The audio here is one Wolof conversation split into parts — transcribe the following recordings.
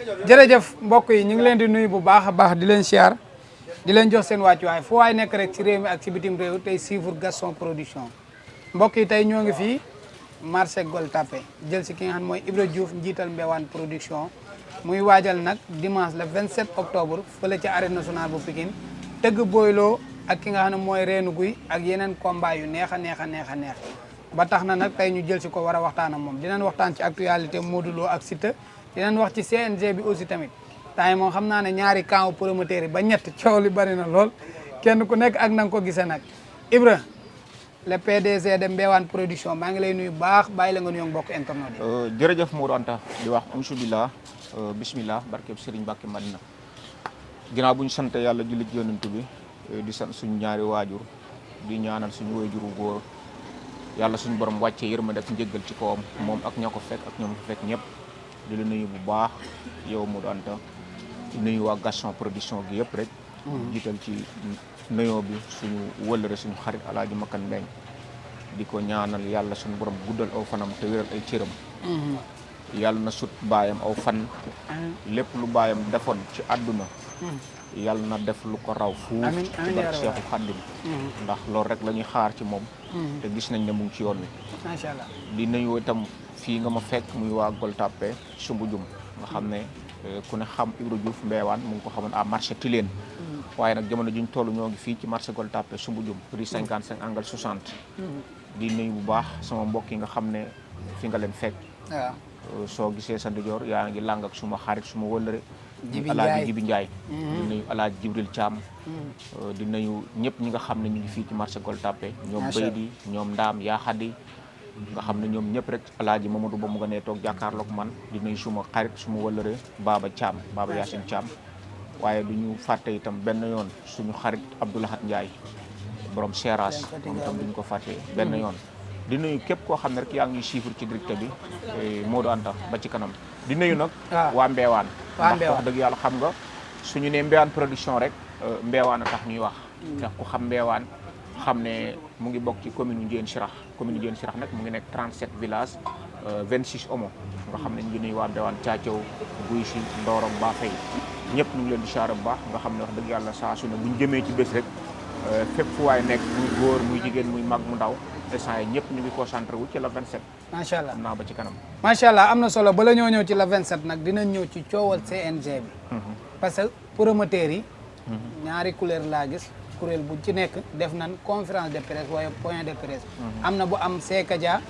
jërëjëf mbokk yi ñu ngi leen di nuyu bu baax a baax di leen siyaar di leen jox seen wàccuwaay fu waay nekk rek ci réew mi ak ci bitim réew tey suivre Gaston Production mbokk yi tey ñoo ngi fii marché Gueule Tapée jël si ki nga xam mooy Ibra Diouf njiital Mbewaan Production muy waajal nag dimanche le 27 octobre fële ci arène nationale bu Pikine tëgg booyloo ak ki nga xam ne mooy reenu guy ak yeneen combat yu neex a neex ba tax na nag tey ñu jël si ko war a waxtaan ak moom dinañ waxtaan ci actualité Modou Lo ak Siteu dinañ wax ci CNG bi aussi tamit temps yi moom xam naa ne ñaari camp promoteur yi ba ñett coow li bari na lool kenn ku nekk ak na nga ko gisee nag Ibra le PDG de Mbewaan Production maa ngi lay nuyu baax bàyyi la nga nuyoo mbokk internet yi. jërëjëf Modou Anta di wax alhamdulilah bismillah barkeb Serigne Mbacke Madina ginnaaw bu ñu sant yàlla jullit yonent bi di sant suñu ñaari waajur di ñaanal suñu waajuru góor yàlla suñu borom wàccee yërmande ak njëggal ci kawam moom ak ña ko fekk ak ñoom ko fekk ñëpp di la nuyu bu baax yow Modou Anta di nuyu waa Gaston Production gi yëpp rek. jiital ci nuyoo bi suñu wëllëre suñu xarit Alaaji Makan Mbeng di ko ñaanal yàlla suñu borom guddal aw fanam te wéral ay cëram. yàlla na sut baayam aw fan. lépp lu baayam defoon ci àdduna. yàlla na def lu ko raw fuuf ci barke Seexu Xaddim ndax loolu rek la ñuy xaar ci moom. te gis nañ ne mu ngi ci yoon wi. macha allah di nuyu itam fii nga ma fekk muy waa Gueule Tapée Soumbédioune nga xam ne ku ne xam Ibra Diouf Mbewaan mu ngi ko xamoon à marché Tilène. waaye nag jamono juñ toll ñoo ngi fii ci marché Gueule Tapée Soumbédioune rue 55 angle 60. di nuyu bu baax sama mbokk yi nga xam ne fi nga leen fekk. waaw soo gisee sa ndijoor yaa ngi làng ak suma xarit suma wëllëre. Alaaji Jibi Njaay di nuyu Alaaji Jibril Thiam. di nuyu ñëpp ñi nga xam ne ñu ngi fii ci marché Gueule Tapée ñoom Baydi ñoom Ndaam yaa Xadi nga xam ne ñoom ñëpp rek Alaaji Mamadou ba mu nga nee toog jàkkaarloog man di nuyu suma xarit suma wëllëre Baba Thiam Baba Yacine Thiam waaye du ñu fàtte itam benn yoon suñu xarit Abdoulahat Ndiaye borom Seras moom itam duñu ko fàtte benn yoon di nuyu képp koo xam ne rek yaa ngi suivre ci direct bi Modou Anta ba ci kanam di nuyu nag waa Mbewaan ndax wax dëgg yàlla xam nga suñu ne Mbewaan Production rek Mbewaan a tax ñuy wax ndax ku xam Mbewaan xam ne mu ngi bokk ci commune Ndiéyène Sirakh commune Ndiéyène Sirakh nag mu ngi nekk 37 villages 26 omo nga xam ne ñu ngi nuyu waa Mbewaan Thiathiaw Guy si Ndorong Bafey ñëpp ñu ngi leen di siyaare bu baax nga xam ne wax dëgg yàlla saa su ne buñ jëmee ci bés rek fépp fu waay nekk muy góor muy jigéen muy mag mu ndaw instant yi ñëpp ñu ngi concentré wu ci la 27 macha allah am naa ba ci kanam macha allah am na solo bala ñoo ñëw ci la 27 nag dinañ ñëw ci coowal CNG bi parce que promoteurs yi ñaari couleur laa gis kuréel bu ci nekk def nañ conférence de presse waaye point de presse am na bu am Sekadia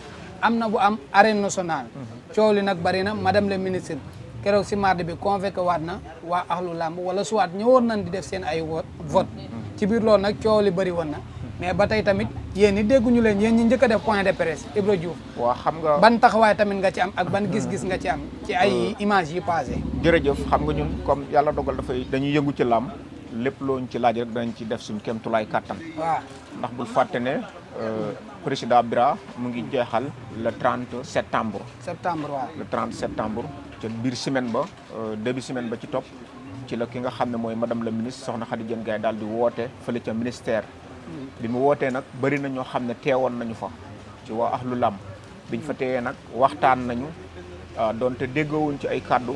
am na bu am arène nationale coow li nag bari na madame le ministre keroog si mardi bi convoqué waat na waa axlu làmb wala soit ñëwoon nañ di def seen ay vote ci biir loolu nag coow li bëri woon na mais ba tey tamit yéen ñi dégguñu leen yéen ñi njëkk a def point de presse Ibra Diouf waaw xam nga ban taxawaay tamit nga ci am ak ban gis-gis nga ci am ci ay image yi passé jërëjëf xam nga ñun comme yàlla dogal dafay dañuy yëngu ci làmb lépp looñ ci laaj rek danañ ci def suñ kéemtulaay kàttan waaw ndax bul fàtte ne président Bira mu ngi jeexal le 30 septembre waaw le 30 septembre ca biir semaine ba début semaine ba ci topp ci la ki nga xam ne mooy madame la ministre soxna Khady Diène Gaye daal di woote fële ca ministère bi mu wootee nag bëri na ñoo xam ne teewoon nañu fa ci waa ahlu làmb biñ fa teewee nag waxtaan nañu doonte déggoowuñ ci ay kàddu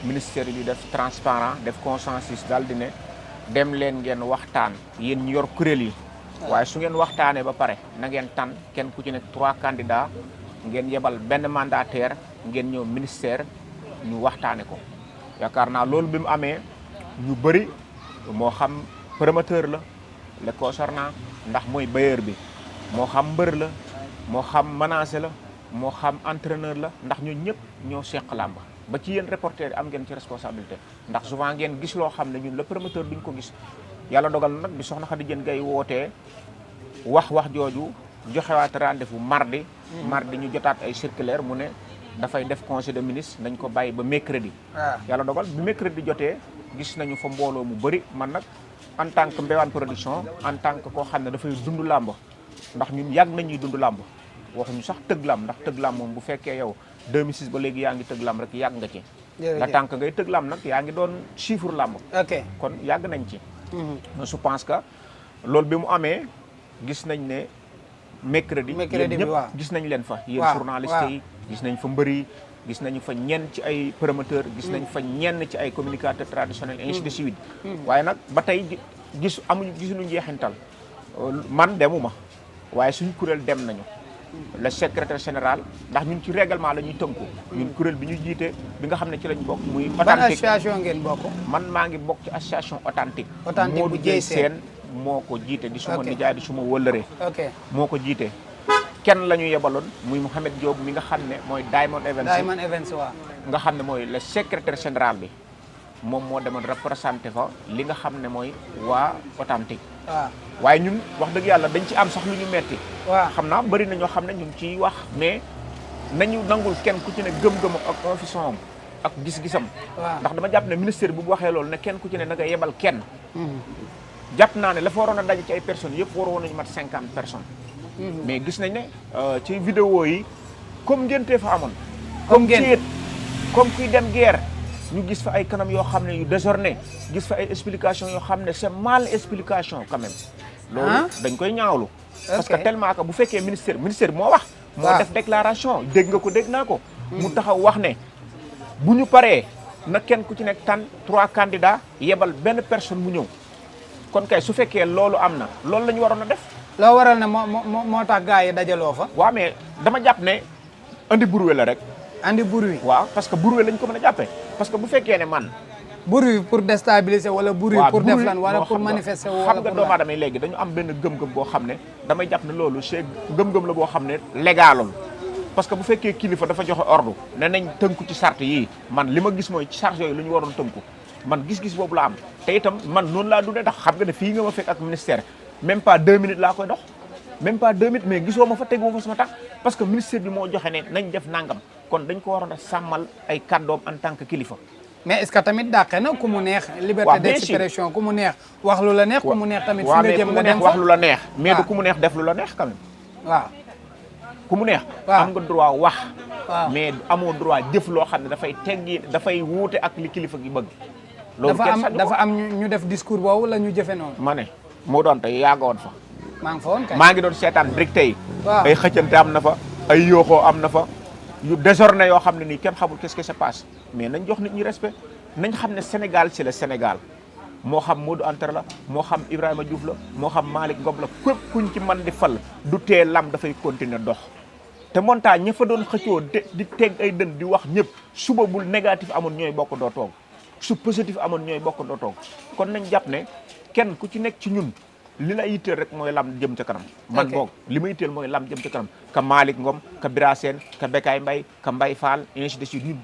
ministère yi def transparent def consensus daal di ne dem leen ngeen waxtaan yéen ñu yor kuréel yi waaye su ngeen waxtaanee ba pare na ngeen tànn kenn ku ci nekk 3 candidats ngeen yebal benn mandataire ngeen ñëw ministère ñu waxtaane ko yaakaar naa loolu bi mu amee ñu bëri moo xam promoteur la le concernant ndax mooy bailleur bi moo xam mbër la moo xam menacé la moo xam entraîneur la ndax ñun ñëpp ñoo seq làmb ba ci yéen reporter yi am ngeen ci responsabilité ndax souvent ngeen gis loo xam ne ñun le promoteur duñ ko gis yàlla dogal nag bi soxna Khady Diène Gaye wootee wax jooju joxewaat rendez-vous mardi ñu jotaat ay circulaire mu ne dafay def conseil de ministre nañ ko bàyyi ba mercredi yàlla dogal bi mercredi jotee gis nañu fa mbooloo mu bëri man nag en tant que Mbewaan Production en tant que koo xam ne dafay dund làmb ndax ñun yàgg nañuy dund làmb waxuñu sax tëgg làmb ndax tëgg làmb moom bu fekkee yow 2006 ba léegi yaa ngi tëgg làmb rek yàgg nga ci la tànk ngay tëgg làmb nag yaa ngi doon chiffre làmb kon yàgg nañ ci je pense que loolu bi mu amee gis nañ ne mercredi bi waaw gis nañ leen fa yéen journaliste yi gis nañ fa mbër yi gis nañu fa ñenn ci ay promoteur gis nañ fa ñenn ci ay communicateurs traditionnels ainsi de suite waaye nag ba tey gisuñu njeexintal man demuma waaye suñu kuréel dem nañu le secrétaire général ndax ñun ci règlement la ñuy tënku ñun kuréel bi ñu jiite bi nga xam ne ci lañ bokk muy ban association ngeen bokk man maa ngi bokk ci association authentique bu Dieye Sène moo ko jiite di suma nijaay di suma wëllëre ok moo ko jiite kenn la ñu yebaloon muy Mouhamed Diop mi nga xam ne mooy Diamond Events waaw nga xam ne mooy le secrétaire général bi moom moo demoon représenté fa li nga xam ne mooy waa authentique waaw waaye ñun wax dëgg yàlla dañ ci am sax lu ñu metti waaw xam naa bëri na ñoo xam ne ñu ngi ciy wax mais nañu nangul kenn ku ci ne gëm-gëm ak conviction am ak gis-gisam ndax dama jàpp ne ministère bu waxee loolu ne kenn ku ci ne na nga yebal kenn jàpp naa ne la fa waroon a daje ci ay personnes yëpp waroon nañu mat 50 personnes mais gis nañ ne ci vidéo yi comme ngénte fa amoon comme ciet comme kuy dem guerre ñu gis fa ay kanam yoo xam ne yu désordonné gis fa ay explication yoo xam ne c'est mal explication quand même loolu dañ koy ñaawlu parce que tellement que bu fekkee ministère bi moo wax moo def déclaration dégg nga ko dégg naa ko mu taxaw wax ne bu ñu paree na kenn ku ci nekk tànn 3 candidats yebal benn personne mu ñëw kon kay su fekkee loolu am na loolu la ñu waroon a def loo waral ne moo tax gars yi dajaloo fa waaw mais dama jàpp ne andi burwe la rek andi bruit waaw parce que burwe lañ ko mën a jàppee parce que bu fekkee ne man bruit pour déstabiliser wala bruit pour def lan wala pour manifester wala xam nga doomu aadama yi léegi dañu am benn gëm-gëm boo xam ne damay jàpp ne loolu c'est gëm-gëm la boo xam ne légalul parce que bu fekkee kilifa dafa joxe ordre ne nañ tënku ci charte yii man li ma gis mooy ci charge yooyu lu ñu waroon tënku man gis-gis boobu la am te itam man noonu laa dundee ndax xam nga ne fii nga ma fekk ak ministère même pas 2 minutes laa koy dox même pas 2 minutes mais gisoo ma fa tegoo fa sama tax parce que ministère bi moo joxe ne nañ def nangam kon dañ ko waroon a sàmmal ay kàddoom en tant que kilifa mais est-ce que tamit dàqe na ku mu neex liberté d'expression ku mu neex wax lu la neex ku mu neex tamit fi nga jëm nga dem wax lu la neex mais du ku mu neex def lu la neex quand même waaw ku mu neex am nga droit wax mais amoo droit jëf loo xam ne dafay wuute ak li kilifa gi bëgg loolu dafa am ñu def discours boobu la ñu jëfe noonu ma ne moo doon tey yaa nga woon fa maa ngi fa woon kay maa ngi doon seetaan rek tey ay xëccante am na fa ay yooxoo am na fa yu désordonné yoo xam ne nii kenn xamul qu'est-ce qui se passe mais nañ jox nit ñi respect nañ xam ne Sénégal c'est le Sénégal moo xam Modou Anta la moo xam Ibrahima Diouf la moo xam Malick Ngom la képp kuñ ci mën di fal du tee lam dafay continuer dox te montage ña fa doon xëccoo di teg ay dën di wax ñëpp suba bul négatif amoon ñooy bokk doo toog su positif amoon ñooy bokk doo toog kon nañ jàpp ne kenn ku ci nekk ci ñun li la yitteel rek mooy lam jëm ca kanam man boog li ma yitteel mooy lam jëm ca kanam ka Malick Ngom ka Bira Sène ka Bekay Mbaye ka Mbaye Fall ainsi de suite ñun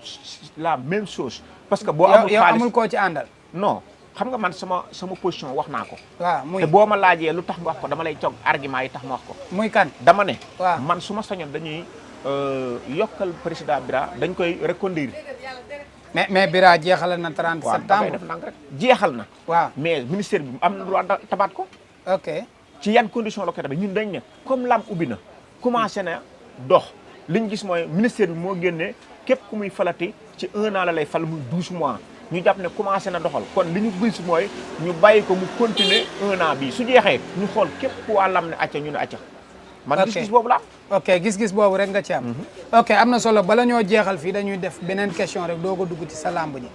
la même chose parce que boo amul xaalis yow amul koo ci àndal non xam nga man sama position wax naa ko waaw muy te boo ma laajee lu tax nga wax ko dama lay toog argument yi tax ma wax ko muy kan dama ne waaw man su ma sañoon dañuy yokkal président Bira dañ koy reconduire mais Bira jeexal na 30 septembre def nang rek jeexal na waaw mais ministère bi am na droit tabaat ko ok ci yan condition la ko tabaat ñun dañ ne comme lam ubbi na commencé na dox liñ gis mooy ministère bi moo génnee képp ku muy falati ci 1 an la lay fal muy 12 mois ñu jàpp ne commencé na doxal kon li ñu gis mooy ñu bàyyi ko mu continuer 1 an bi su jeexee ñu xool képp ku waa lam ne acca ñu ne acca man gis-gis boobu la ok gis-gis boobu rek nga ci am ok am na solo bala ñoo jeexal fii dañuy def beneen question rek doo ko dugg ci sa làmb ji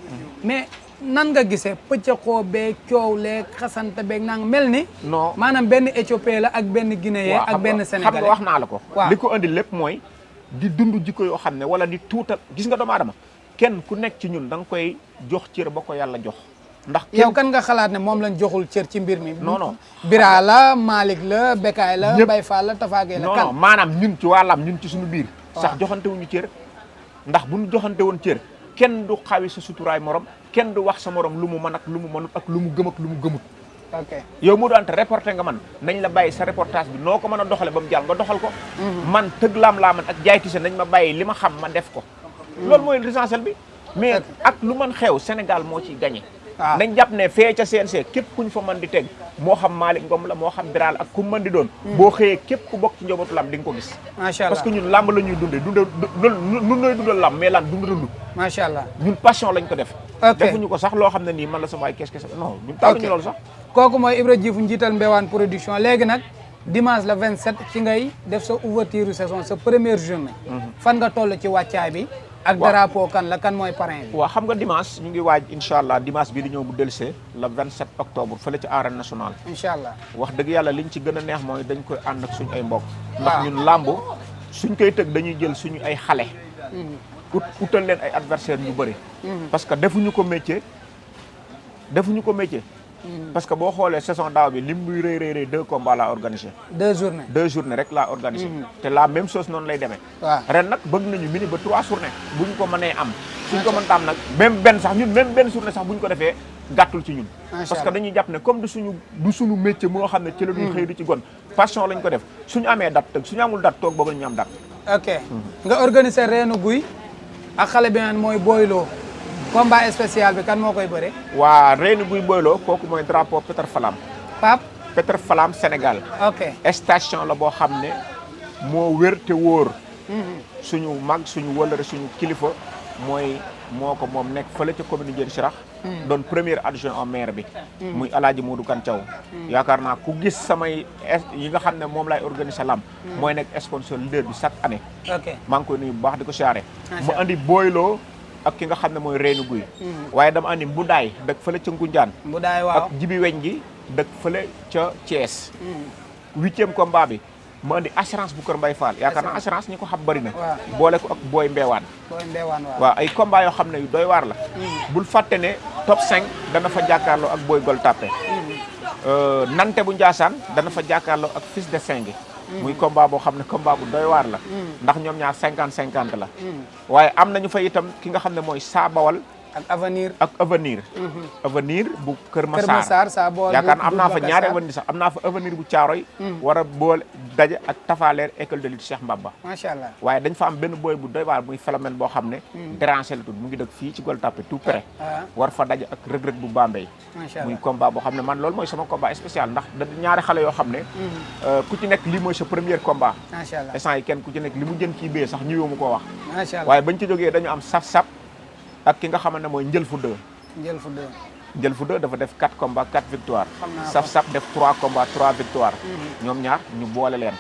mais nan nga gisee pëccëxoo beeg coow leeg xasante beeg nang mel ni non maanaam benn éthiopien la ak benn guinéen ak benn sénégalais xam nga wax naa la ko waaw li ko indi lépp mooy di dund jikko yoo xam ne wala di tuutal gis nga doomu aadama kenn ku nekk ci ñun da nga koy jox cër ba ko yàlla jox ndax yow kan nga xalaat ne moom lañ joxul cër ci mbir mi non non Bira la Malick la Bekay la Mbaye Fall la Tafa Gueye la kan non maanaam ñun ci wàllam ñun ci suñu biir sax joxante wuñu cër ndax buñu joxante woon cër kenn du xawi sa suturaay morom kenn du wax sa morom lu mu mën ak lu mu mënut ak lu mu gëm ak lu mu gëmut ok yow mu doon reporté nga man nañ la bàyyi sa reportage bi noo ko mën a doxale ba mu jàll nga doxal ko man tëgg laam laa man ak jaayti nañ ma bàyyi li ma xam ma def ko loolu mooy l'essentiel bi mais ak lu mën xew Sénégal moo ciy gagné nañ jàpp ne fee ca CNC képp kuñ fa mën di teg moo xam Malick Ngom la moo xam Bira la ak ku mën di doon boo xëyee képp ku bokk ci njabootu lam di nga ko gis macha allah parce que ñun lamb la ñuy dundee nun nooy dundal lamb mais lan dund macha allah ñun passion lañ ko def ok defuñu ko sax loo xam ne nii man la sama waay qu'est-ce que non ñun tàlluñu loolu sax kooku mooy Ibra Diouf njiital Mbewaan production léegi nag dimanche le 27 ci ngay def sa ouverture saison sa première journée fan nga toll ci wàccaay bi ak drapeau kan la kan mooy parrain bi. waaw xam nga dimanche ñu ngi waaj incha allah dimanche bii di ñëw bu dellusee le 27 octobre fële ci arène nationale. incha allah wax dëgg yàlla liñ ci gën a neex mooy dañ koy ànd ak suñu ay mbokk. waaw ndax ñun làmb suñ koy tëgg dañuy jël suñu ay xale. utal leen ay adversaires ñu bëri. parce que defuñu ko métier. parce que boo xoolee saison daaw bi lim muy rëy 2 combats laa organisé. 2 journées 2 journées rek laa organisé. te la même chose noonu lay demee. waaw ren nag bëgg nañu mini ba 3 journées bu ñu ko mënee am. suñ ko mënta am nag même benn journée sax bu ñu ko defee gàttul ci ñun. parce que dañuy jàpp ne comme du suñu métier moo xam ne ci la ñuy xëy di ci gon passion lañ ko def suñu amee date tëg suñu amul date toog boobu la ñu am date. ok nga organisé reenu guy ak xale bi naan mooy Boylo. combat spécial bi kan moo koy bëre. waa Reenu Guy Boylo kooku mooy drapeau Peter Falam. Pape. Peter Falam Sénégal. ok station la boo xam ne moo wér te wóor. suñu mag suñu wëllëre suñu kilifa moo ko moom nekk fële ca commune Ndiène Chirac. doon premier adjoint au maire bi. muy Alaaji Modou Kan Thiaw. yaakaar naa ku gis samay yi nga xam ne moom laay organiser lamb. mooy nekk sponsor leader bi chaque année. ok maa ngi koy nuyu bu baax di ko siyaare. mu andi Boylo. ak ki nga xam ne mooy Reenu Guy waaye dama andi Mbudaay dëkk fële ca Ngunjaan Mbudaay waaw ak Jibi Weñ gi dëkk fële ca Thiès 8e combat bi ma andi assurance bu Kër Mbay Fall yaakaar naa assurance ñi ko xam bëri na boole ko ak Boy Mbeewaan waaw ay combat yoo xam ne yu doy waar la bul fàtte ne top 5 dana fa jàkkaarloo ak Boy Gol Tapé Nante bu Njaasaan dana fa jàkkaarloo ak Fils de Sengue muy combat boo xam ne combat bu doy waar la ndax ñoom ñaar 50-50 la waaye am nañu fa itam ki nga xam ne mooy Saa Bawal ak avenir avenir bu Kër Massar Saa Bawal yaakaar naa am naa fa ñaari avenir sax am naa fa avenir bu Caaroy war a boole daje ak Tafaleer école de lutte Cheikh Mbaba macha allah waaye dañ fa am benn booy bu doy waar muy phénomène boo xam ne déranger la tudd mu ngi dëkk fii ci Gueule Tapée tout près war fa daje ak rëg-rëg bu Bambey muy combat boo xam ne man loolu mooy sama combat spécial ndax da ñaari xale yoo xam ne ku ci nekk lii mooy sa premier combat macha allah instant yi kenn ku ci nekk li mu jën kii bee sax ñëwee mu ko wax macha allah waaye bañ ci jógee dañu am sap-sap ak ki nga xamante ne mooy Njël fu 2 Njël fu 2 dafa def 4 combats 4 victoires sap-sap def 3 combats 3 victoires ñoom ñaar ñu boole leen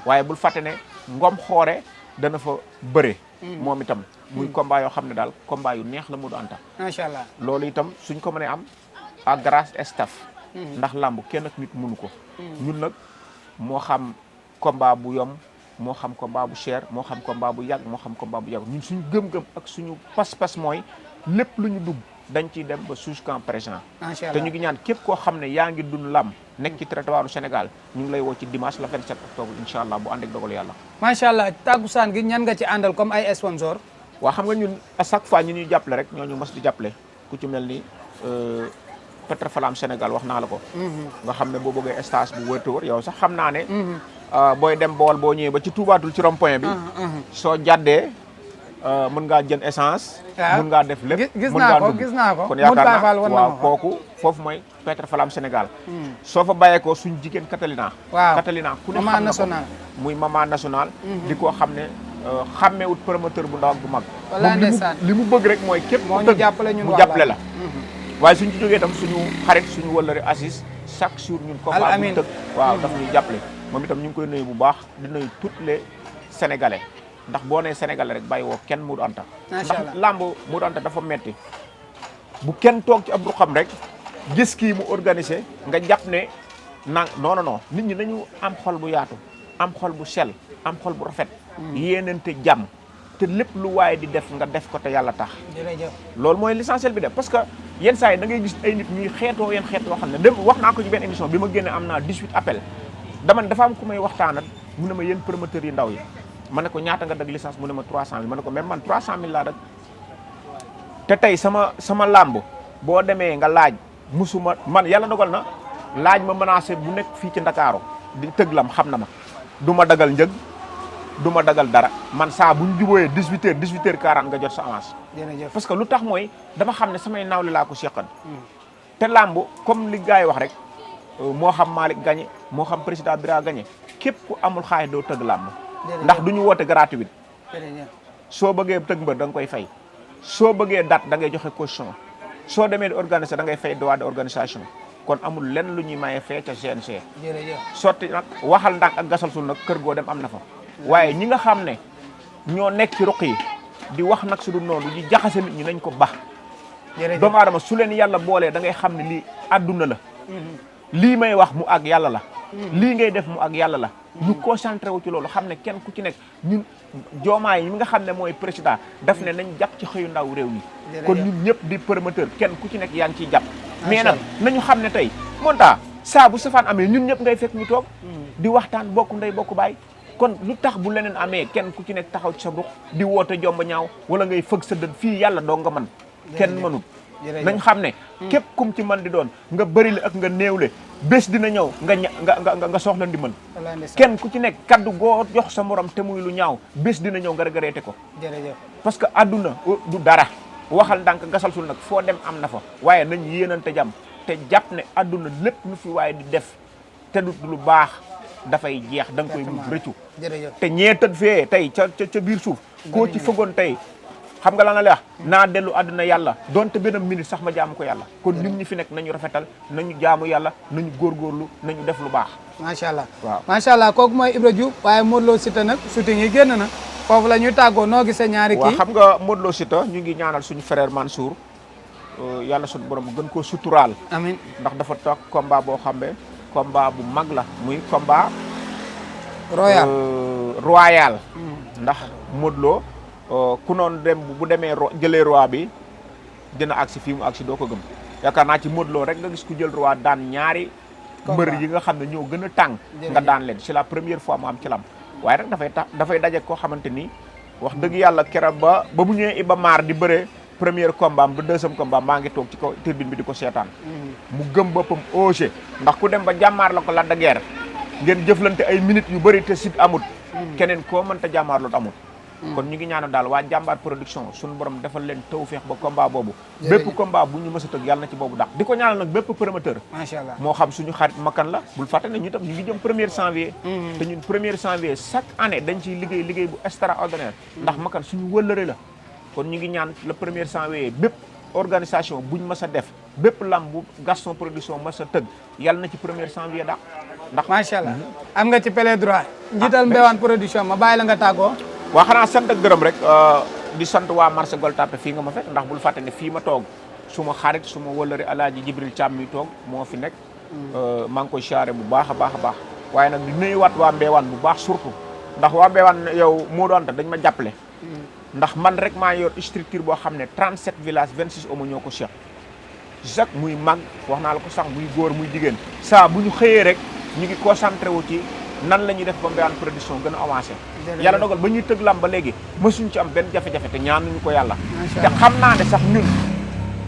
waaye bul fàtte ne Ngom Xoore dana fa bëre moom itam muy combat yoo xam ne daal combat yu neex la mu du anta macha allah loolu itam suñ ko mënee am à grâce staff ndax làmb kenn ak nit mënu ko ñun nag moo xam combat bu yomb moo xam combat bu cher moo xam combat bu yàgg moo xam combat bu yàgg ñun suñu gëm-gëm ak suñu pas-pas mooy lépp lu ñu dugg dañ ciy dem ba jusqu'à présent te ñu ngi ñaan képp koo xam ne yaa ngi dund làmb nekk ci territoire Sénégal ñu ngi lay woo ci dimanche le 27 octobre incha allah bu ànd ak dogalu yàlla macha allah tàggusaan gi ñan nga ci àndal comme ay sponsor waaw xam nga ñun à chaque fois ñu ñuy jàppale rek ñooñu mos di jàppale ku ci mel ni Peter Falam Sénégal wax naa la ko nga xam ne boo bëggee stage bu wër te wër yow sax xam naa ne booy dem Bawol boo ñëwee ba ci Toubatoul ci rond point bi soo jàddee mën ngaa jënd essence mën ngaa def lépp gis naa ko kon yaakaar naa waaw kooku foofu mooy Peter Falam Sénégal soo fa bàyyeekoo suñ jigéen Catalina Catalina ku ne xam na ko muy maman national di koo xam ne xàmmeewut promoteur bu ndaw ak bu mag li mu bëgg rek mooy képp ku tëgg mu jàppale la waaye suñ ci jógee itam suñu xarit suñu wëllëre Assis chaque jour ñun combat bu tëgg waaw daf ñuy jàppale moom itam ñu ngi koy nuyu bu baax di nuyu toutes les sénégalais ndax boo nee sénégalais rek bàyyi woo kenn Modou Anta ndax làmb Modou Anta dafa metti bu kenn toog ci ab ruqam rek gis kii mu organisé nga jàpp ne non nit ñi nañu am xol bu yaatu am xol bu sell am xol bu rafet yéenante jàmm te lépp lu waaye di def nga def ko te yàlla tax loolu mooy l'essentiel bi def parce que yenn saa yi da ngay gis ay nit ñuy xeetoo yenn xeet yoo xam ne dem wax naa ko ci benn émission bi ma génne am naa 18 appel dama dafa am ku may waxtaanat mu ne ma yéen promoteurs yi ndaw yi ma ne ko ñaata nga dagg licence mu ne ma 300000 ma ne ko même man 300000 laa dagg te tey sama làmb boo demee nga laaj musuma man yàlla dogal na laaj ma menacé bu nekk fii ci Ndakaaru di tëgg lam xam na ma du ma dagal njëg du ma dagal dara man saa bu ñu jubóoyee 18h40 nga jot sa avance. parce que lu tax mooy dama xam ne samay nawle laa ko seqal. te làmb comme li gars yi wax rek moo xam Malick gagné moo xam président Bira gagné képp ku amul xaalis doo tëgg làmb. ndax du ñu woote gratuit. soo bëggee tëgg mbër da nga koy fay. soo bëggee date da ngay joxe caution soo demee di organiser da ngay fay droit de organisation kon amul lenn lu ñuy maye fee ca CNG. sotti nag waxal ndànk ak gasal sul nag kër goo dem am na fa. waaye ñi nga xam ne ñoo nekk ci ruq yi di wax nag su dul noonu di jaxase nit ñi nañ ko bax jërëjëf doomu aadama su leen yàlla boolee da ngay xam ne lii àdduna la lii may wax mu ak yàlla la lii ngay def mu ak yàlla la ñu concentré wu ci loolu xam ne kenn ku ci nekk ñun Diomaye yi mi nga xam ne mooy président daf ne nañ jàpp ci xëyu ndaw réew mi kon ñun ñëpp di promoteur kenn ku ci nekk yaa ngi ciy jàpp mais nag nañu xam ne tey monta saa bu safaan amee ñun ñëpp ngay fekk ñu toog di waxtaan bokk ndey bokk baay kon lu tax bu leneen amee kenn ku ci nekk taxaw ci sa ruq di woote jomba ñaaw wala ngay fëgg sa dën fii yàlla doo nga mën kenn mënut nañ xam ne képp kum ci man di doon nga bëri le ak nga néewle bés dina ñëw nga soxla ndimbal kenn ku ci nekk kaddu goo jox sa morom te muy lu ñaaw bés dina ñëw nga regretté ko parce que àdduna du dara waxal ndànk gasal sul nag foo dem am na fa waaye nañ yéenante jàmm te jàpp ne àdduna lépp lu fi waaye di def te du lu baax dafay jeex da nga koy mujj rëccu te ñee tëdd fee tey ca biir suuf koo ci fëggoon tey xam nga la wax naa dellu àdduna yàlla donte benn minute sax ma jaamu ko yàlla kon ñun ñi fi nekk nañu rafetal nañu jaamu yàlla nañu góorgóorlu nañu def lu baax macha allah waaw macha allah kooku mooy Ibra Diouf waaye Modou Lo Siteu nag shooting yi génn na foofu la ñuy tàggoo noo gisee ñaari kii waaw xam nga Modou Lo Siteu ñu ngi ñaanal suñu frère Mansour yàlla suñu borom gën koo suturaal amiin ndax dafa toog combat boo xam ne combat bu mag la muy combat royal ndax Modou Lo ku noonu dem bu demee jëlee roi bi dina agsi fii mu agsi doo ko gëm yaakaar naa ci Modou Lo rek nga gis ku jël roi daan ñaari mbër yi nga xam ne ñoo gën a tàng nga daan leen c'est la première fois mu am ci lam waaye rek dafay daje koo xamante ni wax dëgg yàlla keroog ba mu ñëwee Iba Mar di bëree premier combat am ba deuxième combat maa ngi toog ci kaw tribune bi di ko seetaan mu gëm boppam osé ndax ku dem ba jàmmaar la ko Lac de Guiers ngeen jëflante ay minutes yu bëri te sit amut keneen koo mënta jàmmaarloot amut kon ñu ngi ñaanal daal waa jàmbaar production suñu borom defal leen tawfeex ba combat boobu bépp combat bu ñu mës a tëgg yàlla na ci boobu dax di ko ñaanal nag bépp promoteur macha allah moo xam suñu xarit makkan la bul fàtte ne ñu tam ñu ngi jëm 1er janvier te ñun 1er janvier chaque année dañ ciy liggéey bu extraordinaire ndax makkan suñu wëllëre la kon ñu ngi ñaan le 1er janvier bépp organisation buñ mës a def bépp lamb bu Gaston production mës a tëgg yàlla na ci 1er janvier dax ndax macha allah am nga ci plein droit njiital Mbéwane production ma bàyyi la nga tàggoo waa xanaa sant ak gërëm rek di sant waa marché Gueule Tapée fii nga ma fekk ndax bul fàtte ne fii ma toog suma xarit suma wëllëri Alaaji Jibril Thiam mi toog moo fi nekk maa ngi koy siyaare bu baax a baax a baax waaye nag di nuyuwaat waa Mbéwane bu baax surtout ndax waa Mbéwane yow moo doon dañ ma jàppale ndax man rek maa yor structure boo xam ne 37 villages 26 omo ñoo ko seq chaque muy mag wax naa la ko sax muy góor muy jigéen saa bu ñu xëyee rek ñu ngi concentré wu ci nan la ñuy def ba Mbéwane production gën a avancé yàlla dogal ba ñuy tëgg lam ba léegi mësuñ ci am benn jafe-jafe te ñaanuñu ko yàlla te xam naa ne sax ñun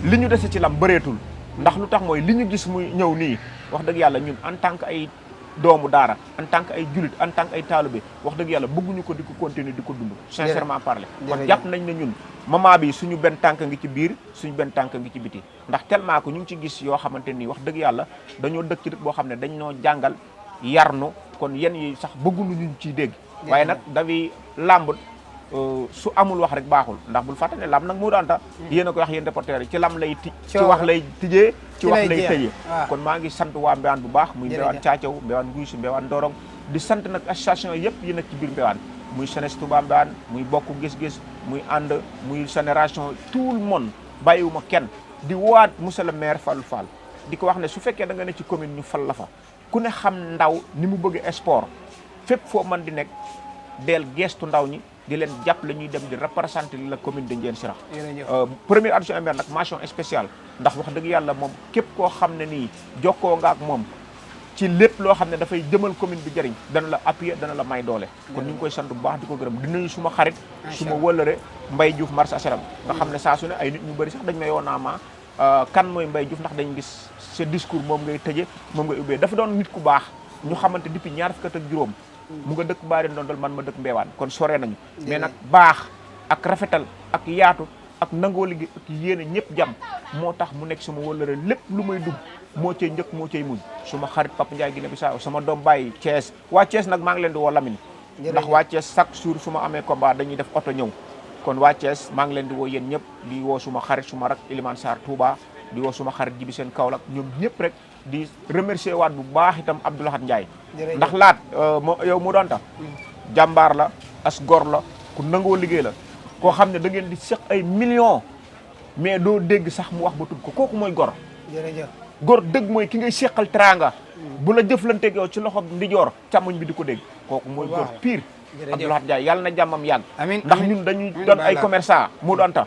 li ñu dese ci lam bëreetul ndax lu tax mooy li ñu gis muy ñëw nii wax dëgg yàlla ñun en tant que ay doomu daara en tant que ay julit en tant que ay taalibe wax dëgg yàlla bëgguñu ko di ko continuer di ko dund sincèrement parler kon jàpp nañ ne ñun moment bi suñu benn tànk ngi ci biir suñu benn tànk ngi ci biti ndax tellement que ñu ngi ci gis yoo xamante nii wax dëgg yàlla dañoo dëkk ci dëkk boo xam ne dañ noo jàngal yarnu kon yenn yi sax bëgguñu ñu ciy dégg waaye nag dafi làmb su amul wax rek baaxul ndax bul fàtte ne lamb nag moo daanta yéen a ko wax yéen reporter yi ci lam lay ci wax lay tijjee ci wax lay tëjee kon maa ngi sant waa Mbéwane bu baax muy Mbéwane Caacaw Mbéwane Guy si Mbéwane Ndorong di sant nag association yëpp yi nekk ci biir Mbéwane muy Jeunesse Touba Mbéwane muy bokk gis-gis muy ànd muy génération tout le monde bàyyiwuma kenn di waat monsieur le maire Fallou Fall di ko wax ne su fekkee da nga ne ci commune ñu fal la fa ku ne xam ndaw ni mu bëgg sport fépp foo mën di nekk del gestu ndaw ñi di leen jàpp la ñuy dem di représenter la commune de Ndiéyène Sirakh premier adjoint maire nag mention spéciale ndax wax dëgg yàlla moom képp koo xam ne nii jokkoo nga ak moom ci lépp loo xam ne dafay jëmal commune bi jëriñ dana la appuyer dana la may doole kon ñu ngi koy sant bu baax di ko gërëm di nuyu suma xarit suma wëllëre Mbaye Diouf marché HLM nga xam ne saa su ne ay nit ñu bëri sax dañ may woon naa ma kan mooy Mbaye Diouf ndax dañ gis sa discours moom ngay tëje moom ngay ubbee dafa doon nit ku baax ñu xamante depuis ñaar fukk ak juróom mu nga dëkk Baari Ndondol man ma dëkk Mbéwane kon sore nañu mais nag baax ak rafetal ak yaatu ak nangoo liggéey ak yéene ñëpp jàmm moo tax mu nekk sama wëllëre lépp lu may dugg moo cay njëkk moo cay muñ suma xarit Papa Ndiaye Guinée Bissau sama doom bàyyi Thiès waa Thiès nag maa ngi leen di woo Lamine ndax waa Thiès chaque jour su ma amee combat dañuy def oto ñëw kon waa Thiès maa ngi leen di woo yéen ñëpp di woo suma xarit suma rak Elimane Sarr Touba di woo suma xarit Jibi Seen Kaolack ñoom ñëpp rek di remercier waat bu baax itam Abdoulahat Ndiaye ndax laat yow mu doon tax jàmbaar la as gor la ku nangoo liggéey la koo xam ne da ngeen di seq ay millions mais doo dégg sax mu wax ba tudd ko kooku mooy gor. jërëjëf gor dëgg mooy ki ngay seqal teraanga bu la jëflanteeg yow ci loxo ndijoor càmmoñ bi di ko dégg kooku mooy gor pire. Abdoulahat Ndiaye yàlla na jàmmam yàgg. amiin ndax ñun dañuy doon ay commerçant mu doonta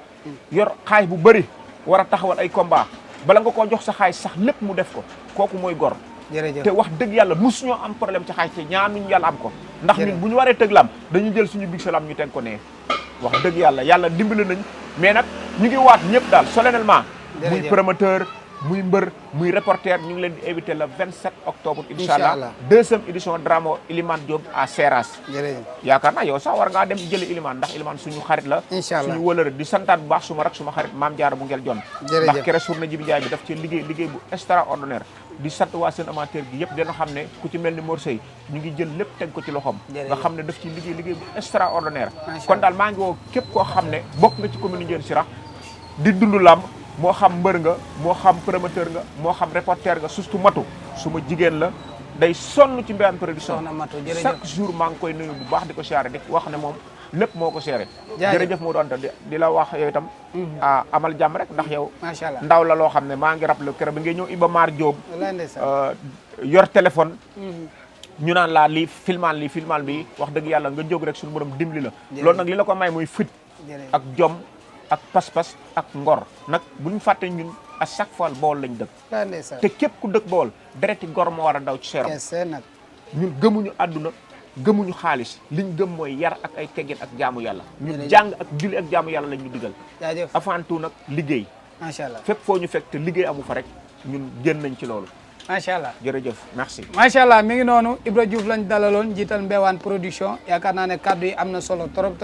yor xaay bu bëri war a taxawal ay combat bala nga koo jox sa xaay sax lépp mu def ko kooku mooy gor. jërëjëf te wax dëgg yàlla musuñoo am problème ci xaay te ñaanuñu yàlla am ko ndax ñun bu ñu waree tëgg lam dañuy jël suñu big salam ñu teg ko nee wax dëgg yàlla dimbali nañ mais nag ñu ngi waat ñëpp daal solennellement muy promoteur muy mbër muy reporter ñu ngi leen di invité le 27 octobre incha allah deuxième édition Dramo Ilimane Diop à Seras. yaakaar naa yow sax war ngaa dem jëli Ilimane ndax Ilimane suñu xarit la suñu wëlëre di santaat bu baax suma rak suma xarit Maam Jaara bu ngel jon ndax kere journée Jibi Njaay bi daf ci liggéey bu extraordinaire di sant waa seen amateur gi yëpp dina xam ne ku ci mel ni Mor Sey ñu ngi jël lépp teg ko ci loxoom nga xam ne daf ci liggéey bu extraordinaire kon daal maa ngi woo képp koo xam ne bokk nga ci commune Ndiéyène Sirakh di dund làmb moo xam mbër nga moo xam promoteur nga moo xam reporter nga surtout matu suma jigéen la day sonn ci Mbéyane Production chaque jour maa ngi koy nuyu bu baax di ko siyaare di wax ne moom lépp moo ko seere jërëjëf moo doon di la wax yow itam amal jàmm rek ndax yow macha allah ndaw la loo xam ne maa ngi rappelé keroog bi ngay ñëw Iba Mar Diop yor téléphone ñu naan laa lii filmal bi wax dëgg yàlla nga jóg rek suñu borom dimbali la loolu nag li la ko may muy fit ak jom ak pas-pas ak ngor nag bu ñu fàtte ñun à chaque fois Bawol lañ dëkk te képp ku dëkk Bawol dereti gor moo war a daw ci seeram ñun gëmuñu àdduna gëmuñu xaalis liñ gëm mooy yar ak ay teggin ak jaamu yàlla ñun jàng ak julli ak jaamu yàlla lañ ñu digal avant tout nag liggéey macha allah fépp foo ñu fekk te liggéey amu fa rek ñun génn nañ ci loolu macha allah jërëjëf merci macha allah mi ngi noonu Ibra Diouf lañ dalaloon njiital Mbéyane Production yaakaar naa ne kaddu yi am na solo trop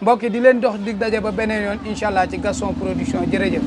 mbokk yi di leen dox dig daje ba beneen yoon incha allah ci Gaston Production jërëjëf